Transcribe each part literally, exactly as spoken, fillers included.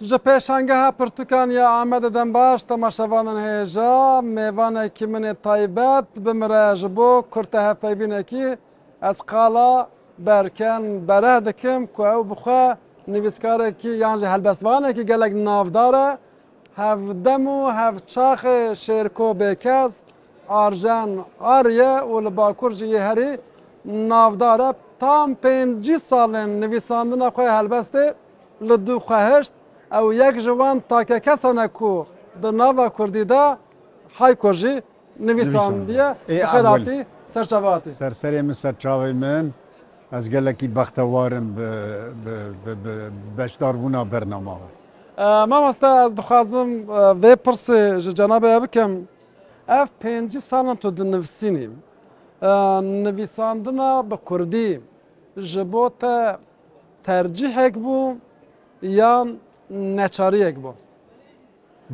Ji pêşangeha pirtûkan ya Amedê dem baş, temaşevanên hêja, mêvanekî min ê taybet bi min re ji bo kurte hevpeyvînekî ez qala Berken Bereh dikim ku ew bi xwe nivîskarekî yan jî helbestvanekî gelek navdar e. Hevdem û hevçaxê Şêrko Bêkez, Arjen Arye û li Bakur jî yê herî navdar e. Tam pêncî salên nivîsandina xwe ya helbestê li dû xwe hişt. Ew yek ji wan takekesan e ku di nava kurdî de hayko jî nivîsandiye. Nivîsandiye. Ê, bi xêr hatî, ser çava hatî. Ser serê min, ser çavê min. Ez gelekî bextewar im bi, bi, bi, bi beşdarbûna bernama we. E, mamoste, ez dixwazim, e, vê pirsê ji cenabê we bikim. Ev pêncî sal in tu dinivîsînî. E, nivîsandina bi kurdî ji bo te tercîhek bû yan neçariyek bû?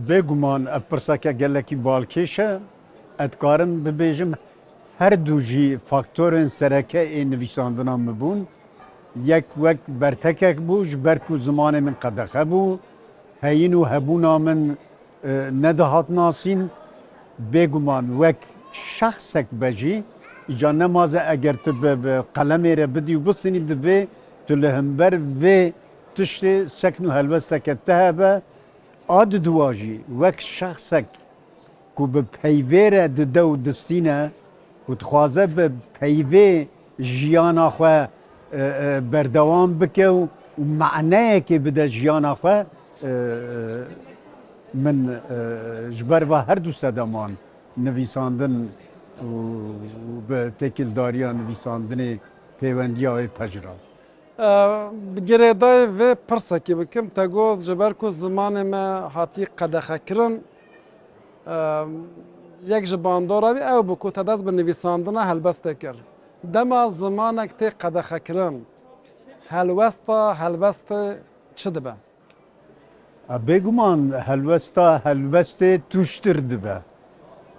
Bêguman ev pirseke gelekî balkêş e. Ez dikarim bibêjim, her du jî faktorên sereke ê nivîsandina min bûn. Yek wek bertekek bû, ji ber ku zimanê min qedexe bû, heyîn û hebûna min, e, nedihat nasîn. Bêguman wek şexsek be jî, îca nemaze eger tu bi, bi qelemê re bidî û bistînî, divê tu li hember vê tiştê sekn û helwesteke te hebe. A diduwa jî wek şexsek ku bi peyvê re dide û distîne û dixwaze bi peyvê jiyana xwe, e, e, berdewam bike û, û maneyekê bide jiyana xwe, e, e, min, e, ji ber va her du sedeman nivîsandin û, û bi têkildariya nivîsandinê pêwendiya wê pejirand. E, bi girêdayî vê pirsekî bikim, te got ji ber ku zimanê me hatî qedexekirin, e, yek ji bandora wî ew bû ku te dest bi nivîsandina helbestê kir. Dema zimanek tê qedexekirin, helwesta helbestê çi dibe? A, bêguman helwesta helbestê tûştir dibe.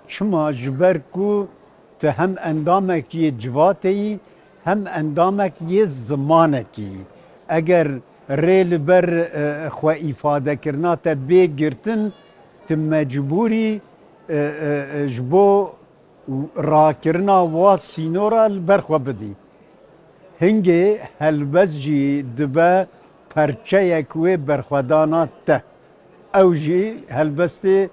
Çima? Ji ber ku tu hem endamek yê civatê yî, hem endamek yê zimanekî yî. Eger rê li ber, e, xwe îfadekirina te bê girtin, tu mecbûrî, e, e, e, ji bo rakirina wa sînora li ber xwe bidî. Hingê helbest jî dibe perçeyek wê berxwedana te. Ew jî helbestê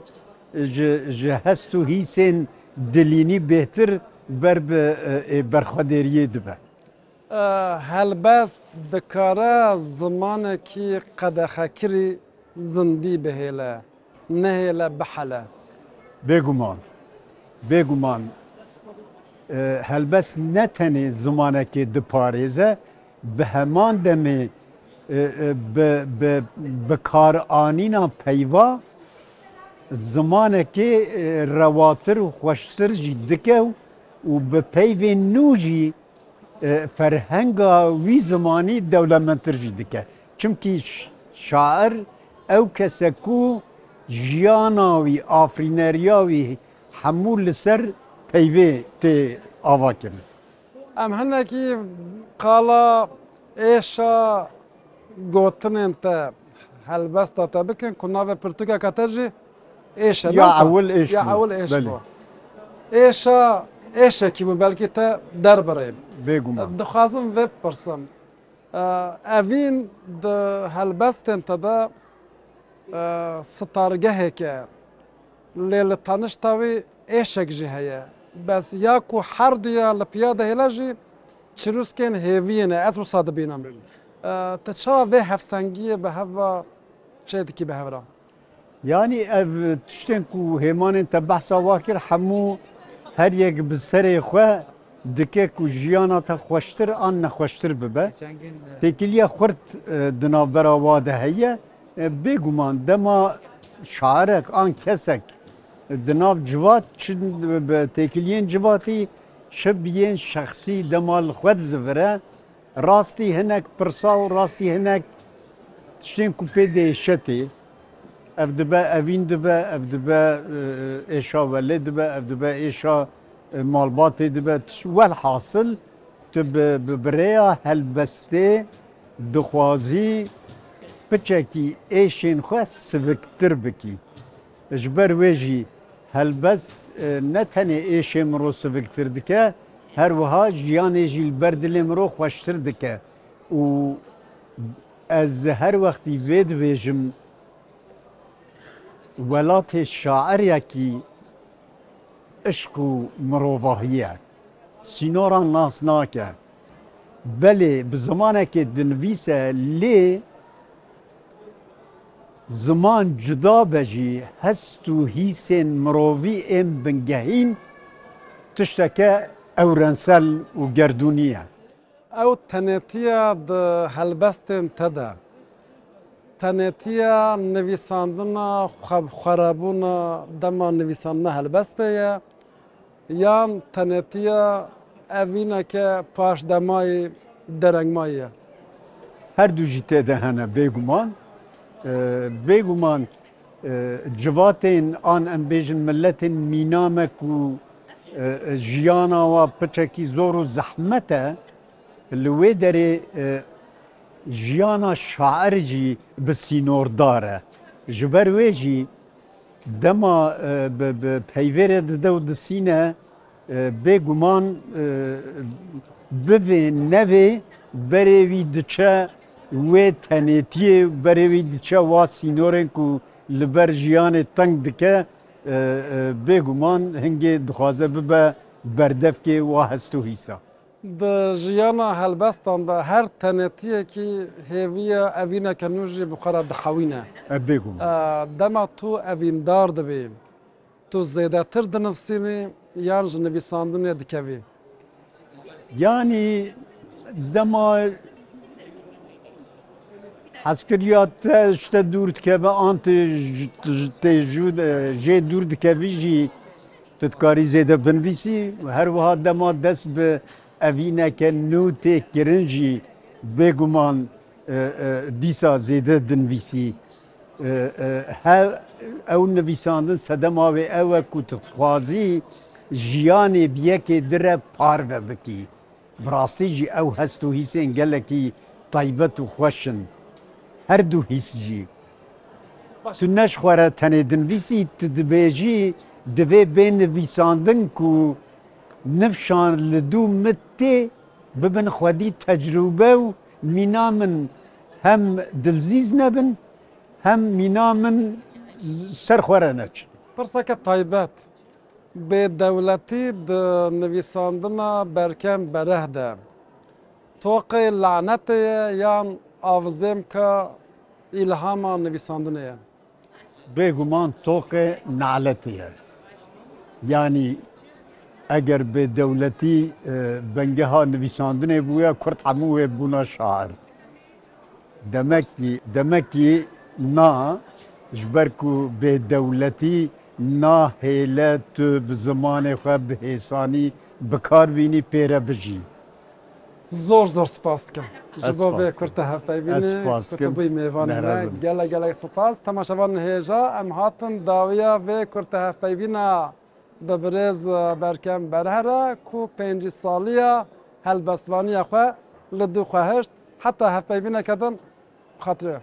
ji, ji hest û hîsên dilînî bêhtir ber bi, e, ê berxwedêriyê dibe. E, helbest dikare zimanekî qedexekirî zindî bihêle, nehêle bihele. Bêguman, bêguman, e, helbest ne tenê zimanekê diparêze, bi heman demê, e, e, bi, bi, bikaranîna peyva zimanekê, e, rewatir û xweştir jî dike û bi peyvên nû jî e, ferhenga wî zimanî dewlemendtir jî dike. Çimkî ş-, şair ew kes e ku jiyana wî, afirîneriya wî hemû li ser peyvê tê avakirin. Em hinekî qala êşa gotinên te, helbesta te bikin ku navê pirtûkeke te jî êş e, Ya ne wisa? Ewil êş Ya bû. Ewil êş Belê. Bû. Êşa, êşekî bû, belkî te derbirê. Bêguman. Dixwazim vê bipirsim. E, evîn di helbestên te de, e, sitargehek e. Lê li tanişta wî êşek jî heye. Bes ya ku herduya li piya dihêle jî çirûskên hêviyê ne. Ez wisa dibînim. E, tu çawa vê hevsengiyê bi hev ve çê dikî bi hev re? Yanî ev tiştên ku hêmanên te behsa wa kir, hemû her yek bi serê xwe dike ku jiyana te xweştir an nexweştir bibe. Têkiliya xurt, e, di navbera wa de heye. E, bêguman dema şairek an kesek di nav civat çi bi têkiliyên civatî, çi bi yên şexsî dema li xwe dizivire, rastî hinek pirsa û rastî hinek tiştên ku pê diêşe tê. Ev dibe evîn dibe, ev dibe, e, êşa welê dibe, ev dibe êşa, e, malbatê dibe. Welhasil, tu bi, bi, bi rêya helbestê dixwazî piçekî êşên xwe siviktir bikî. Ji ber wê jî helbest, e, ne tenê êşê mirov siviktir dike, her wiha jiyanê jî li ber dilê mirov xweştir dike. Û ez her wextî vê dibêjim, welatê şairekî işq û mirovahî ye. Sînoran nas nake. Belê bi zimanekê dinivîse, lê ziman cuda be jî, hest û hîsên mirovî ên bingehîn tişteke ewrensel û gerdûnî ye. Ew tenêtiya di helbestên te de, tenêtiya nivîsandina xwe-, xwerebûna dema nivîsandina helbestê ye, yan tenêtiya evîneke paşdemayî derengmayî ye? Her du jî tê de hene bêguman. Ee, bêguman, e, civatên an em bêjin miletên mîna me ku, e, e, jiyana wa piçekî zor û zehmet e, li wê derê, e, jiyana şair jî bi sînordar e. Ji ber wê jî dema, e, bi, bi peyvê re dide û disîne, e, bêguman, e, bivê nevê berê wî diçe wê tenêtiyê, berê wî diçe wa sînorên ku li ber jiyanê teng dike, e, e, bêguman hingê dixwaze bibe berdevkê wa hest û hîsa. Di jiyana helbestan de her tenêtiyekî hêviya evîneke nû jî bi xwe re dihewîne. E, bêguman. E, dema tu evîndar dibî, tu zêdetir dinivsînî yan ji nivîsandinê dikevî? Yanî dema hezkiriya te ji te dûr dikeve an tu ji, ji tê jû de, jê dûr dikevî jî, tu dikarî zêde binivîsî. Her wiha dema dest bi evîneke nû tê kirin jî bêguman, e, e, dîsa zêde dinivîsî. E, e, he, ew nivîsandin sedema wê ew e ku tu dixwazî jiyanê bi yekê di re parve bikî. Bi rastî jî ew hest û hîsên gelekî taybet û xweş in. Her du hîs jî. Tu ne ji xwe re tenê dinivîsî, tu dibêjî, divê bê nivîsandin ku nifşan li dû min tê, bibin xwedî tecrûbe û mîna min hem dilzîz nebin, hem mîna min ser xwe re neçin. Pirseke taybet, bêdewletî di nivîsandina Berkem Bereh de toqê lanetê ye yan avzêmka îlhama nivîsandinê ye? Bêguman toqê naletê ye. Yanî eger bêdewletî, e, bengeha nivîsandinê bûya, Kurd hemû wê bûna şair. Demekî, demekî na, ji ber ku bêdewletî nahêle tu bi zimanê xwe bi hêsanî bi kar bînî, pê re bijî. Zor zor spas dikim ji bo vê kurte hevpeyvînê ku tu bûyî mêvanê me. Gelek gelek spas. Temaşevanên hêja, em hatin dawiya vê kurte hevpeyvîna bi birêz Berkem Berhe re ku pêncî saliya helbestvaniya xwe li dû xwe hişt. Heta hevpeyvîneke din, bi xatirê.